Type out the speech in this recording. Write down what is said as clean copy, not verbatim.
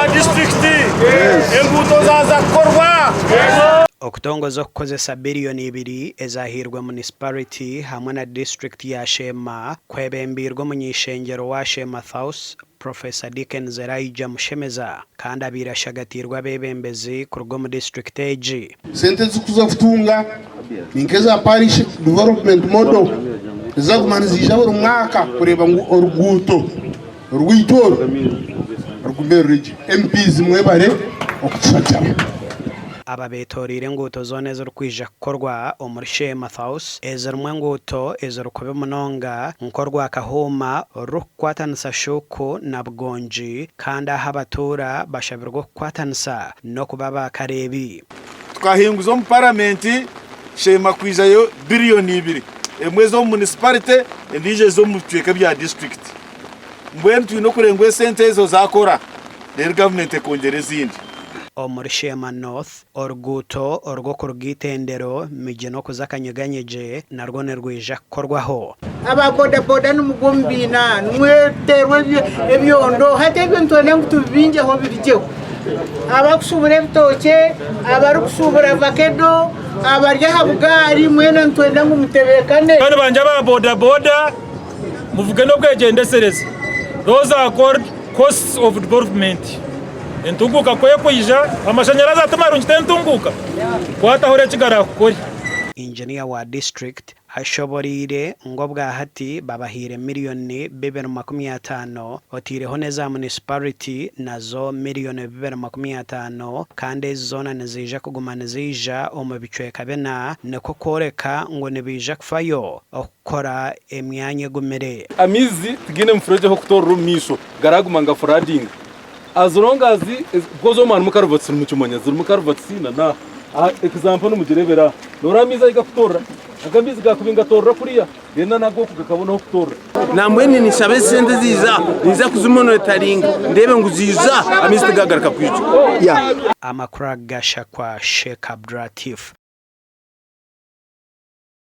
ba disiturikiti, enguuto zaaza kukorwa. Okutongoza okukozesa biriyoni ibiri ezahairwe munisipariti hamwe na disiturikiti ya Sheema kwebembeirwe omuny'eishengyero wa Sheema Thous, Professor Dickens Elijah Mushemeza kandi abaire ashagatiirwe abeebembezi kuruga omu disiturikiti egi. Sente ezikuza kutunga ni nk'eza Parish Development Model ezirikuguma niziija buri mwaka kureeba ngu oruguuto rwaitu oru rugume ruri gye. MPs mwebare okutushagika. Aba betoreire enguuto zoona ezirikwija kukorwa omuri Sheema House ezirimu enguuto ezirikubi munonga nk'orwa Kahuuma orurikukwatanisa Shuku na Bugongi kandi ahu abatuura bashabirwe okukwatanisa n'okuba baakareebi. Tukahinguza omu paramenti Sheema kwijayo biriyoni ibiri, emwe eza omu munisiparite endiijo eza omu bicweka bya disiturikiti. Mbwenu twine okurenga ngu esente ezo zaakora reero gavumenti ekongyera ezindi. Omuri Sheema North, oruguuto orw'okuruga Itendero, Migina okuza Kanyeganyegye narwo nirwija kukorwaho. Aba boda boda nimugwa omu biina nimweterwa ebyondo hati ebyo nitwenda ngu tubibingyeho birugyeho. Abakushuubura ebitookye, abarikushubura vakedo, abari aha bugaari mwena nitwenda ngu mutebeekane. Banywani bangye aba boda boda muvuge n'obwegyendesereza those are called costs of development entunguuka ku ekwija amashanyarazi ati marungi t'entunguuka kwataho orekye garakukore. Engineer wa district Ashoboreire ngu obwahati babahaire miriyoni bibiri 50 oteireho n'eza munisipariti nazo miriyoni bibiri 50 kandi ezi zoona niziija kuguma niziija omu bicweka bina nikwo kworeka ngu nibaija kufayo okukora emyanya egumire. Amaizi tigaine mufuregye ah'okutoorera omu maisho, garaguma nigafuradinga as long as because omu harimu culverts nimukimanya zirimu culverts na n'aha. Aha example nimugireebera aha. Noreeba amaizi ahu garikutoorera, aga amaizi gakuba nigatoorera kuriya then na n'aga oku gakabona ah'okutoorera. Nambwenu ninshaba ezi sente ziija ninza kuzimonitaringa ndeebe ngu ziija amaizi tigagaruka kwija. Amakuru aga gashakwa Sheikh Abdulatif.